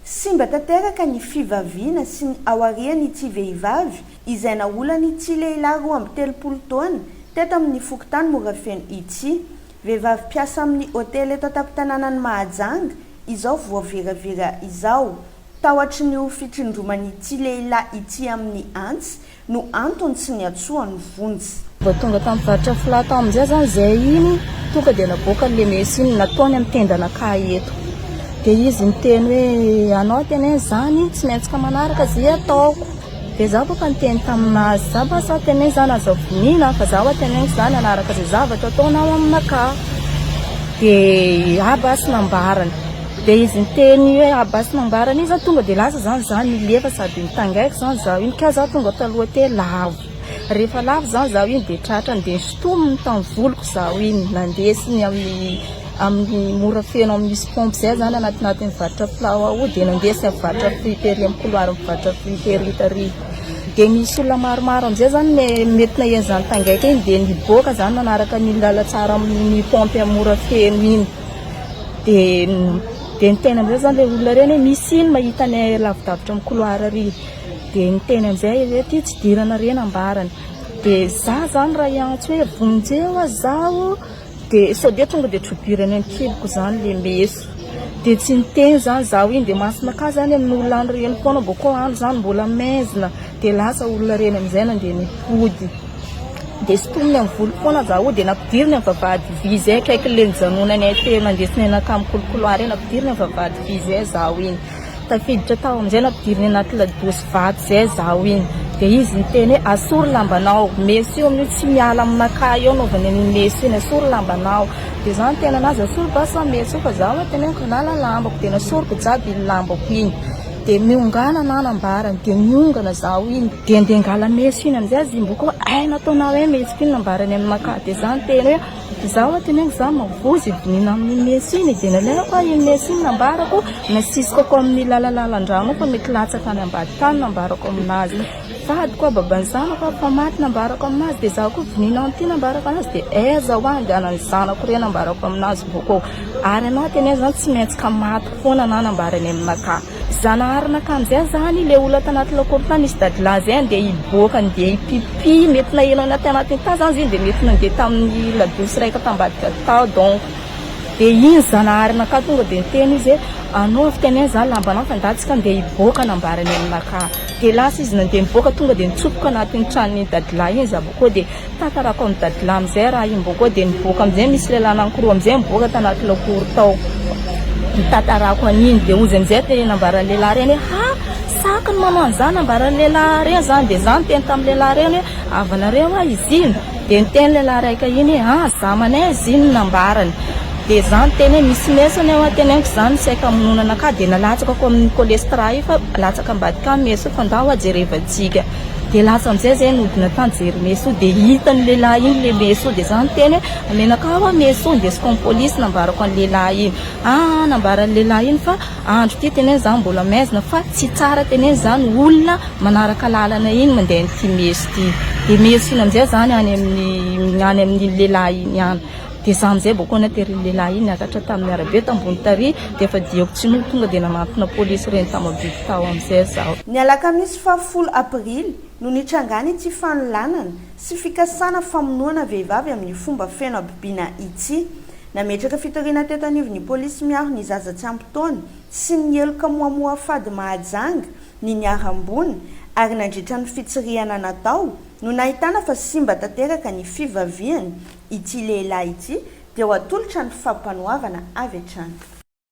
Simba tanteraka ny fivaviana sy ny aorian'ity vehivavy izay naolan'ity lehilahy 32 taona teto amin'ny fokontany Morafeno ity. Vehivavy mpiasa amin'ny hotely eto an-tampon-tanànan'i Mahajanga izao voaviravira izao. Tahotry ny ho fitsindroman'ity lehilahy ity amin'ny antsy no antony tsy niantsoany vonjy. Vao tonga tamin'ny mpivarotra fila tao amin'izay zany zay iny, tonga dia navoakany le meso iny, nataony amin'ny tendanakahy eto. Dia izy niteny hoe anao teneno zany tsy maintsy ka manaraka ze ataoko. Dia za boka niteny taminazy, za ba sa teneno zany aza voniana fa za hoa teneniko zany hanaraka ze zavatra ataonao aminakahy. Dia ah basy nambarany. Dia izy niteny hoe Abbas nambarany iny zany tonga dia lasa zany za nilefa sady nitangaiko zany zaho iny ka za tonga taloha teo lavo. Rehefa lavo zany zaho iny dia tratrany dia nisintominy tamin'ny voloko zaho iny nandesiny amin'ny amin'ny mora feno amin'ny misy pompe zay zany anatinatin'ny mivarotra filao ao dia nandesiny amin'ny mivarotra friterie amin'ny couloir mivarotra friterie tary. Dia misy olona maromaro amin'izay zany mety naheno zany tangaika iny dia niboaka zany nanaraka an'iny lalantsara amin'ny pompe mora feno iny. Dia dia niteny amin'izay zany ilay olona ireny hoe misy iny mahita anay lavidavitra amin'ny couloir ary. Dia niteny amin'izay izy hoe ity tsy idirana re nambarany. Dia za zany raha hiantso hoe vonjeo aho zaho dia sao dia tonga dia trobirany amin'ny kiboko zany ilay meso. Dia tsy niteny zany zaho iny dia masonakahy zany amin'olona any ireny foana mbô koa andro zany mbola maizina. Dia lasa olona ireny amin'izay nandeha nipody. Dia sintominy amin'ny voloko foana zaho dia nampidiriny amin'ny vavahady vy izay akaikin'ilay nijanonanay teo nandesinay nankany amin'ny couloir iny, nampidiriny amin'ny vavahady vy izay zaho iny. Tafiditra tao amin'izay nampidiriny anaty ladosy vato izay zaho iny. Dia izy niteny hoe asory lambanao, meso io amin'io tsy miala aminakahy eo anaovany an'iny meso iny, asory lambanao. Dia zaho niteny anazy asory basy meso io fa zaho teneniko hanala lambako, dia nasoriko jiaby iny lambako iny. Dia miongana na nambarany dia miongana zaho iny dia andeha angala meso iny amizay azy mbo koa hay nataonao hoe mesoko iny nambarany amin'ny makà dia za niteny hoe zaho aho teneniko za mavozo ivoniana amin'ny meso iny dia nalaiko aho iny meso iny nambarako nasisiko amin'ny lalalalan-drano fa mety latsaka any ambadika any nambarako aminazy vadiko aho baban'ny zanako aho fa maty nambarako aminazy dia zaho koa voniana amin'ity nambarako anazy dia aiza ho aho andehanan'ny zanako ireny nambarako aminazy mbo koa ary anao teneno zany tsy maintsy ka maty foana na nambarany aminakahy. Zanahary naka amizay zany le olona tanaty lakoro tany nisy dadilahy zay andeha hiboaka andeha hipipi mety naheno anay tanaty tany zany izy iny de mety nandeha tamin'ny ladosy raika tambadika tao donc de iny Zanahary naka tonga de niteny izy hoe anao avy teneno zany lambanao fa ndà tsika andeha hiboaka nambarany aminakahy de lasa izy nandeha niboaka tonga de nitsofoka anatin'ny tranon'iny dadilahy iny za bôkô de Tantarako amin'i Dadila amin'izay raha iny bôkô dia nivoaka amin'izay misy lehilahy anankiroa amin'izay nivoaka tanaty lakoro tao. Nitantarako an'iny dia hozy amin'izay dia nambaran'ny lehilahy ireny hoe ha! Saky ny manao an'izany nambaran'ny lehilahy ireny izany dia izaho niteny tamin'ny lehilahy ireny hoe havanareo hoa izy iny? Dia niteny lehilahy raika iny hoe ha! Zamanay izy iny no nambarany. Dia izaho niteny hoe misy meso anie hoa teneniko izany saika hamonoana anakahy dia nalatsakako amin'ny cholestra io fa latsaka ambadika any meso io fa ndao hoa jerevantsika. Dia lasa amin'izay zay nodina tany jery meso dia hitan'ny lehilahy iny le meso dia za niteny hoe amenaka aho meso indesiko amin'ny polisy nambarako an'ny lehilahy iny. Aa nambaran'ny lehilahy iny fa andro ity teneno za mbola maizina fa tsy tsara teneno zany olona manaraka lalana iny mandeha an'ity meso ity. Dia meso iny amin'izay zany any amin'ny any amin'iny lehilahy iny ihany. Dia za amin'izay bôko naterin'ny lehilahy iny niakatra tamin'ny arabe tambony tary dia efa diako tsy nody tonga dia nanantona polisy ireny tamabiby tao amin'izay zaho. Ny alakamisy fahafolo aprily no nitrangan'ity fanolanana sy fikasana famonoana vehivavy amin'ny fomba feno habibiana ity. Nametraka fitoriana teto anivon'ny polisy miaro ny zaza tsy ampy taona sy ny heloka moamoafady Mahajanga ny niharam-boina ary nandritra ny fitsirihana natao no nahitana fa simba tanteraka ny fivaviany ity lehilahy ity dia ho atolotra ny fampanoavana avy hatrany.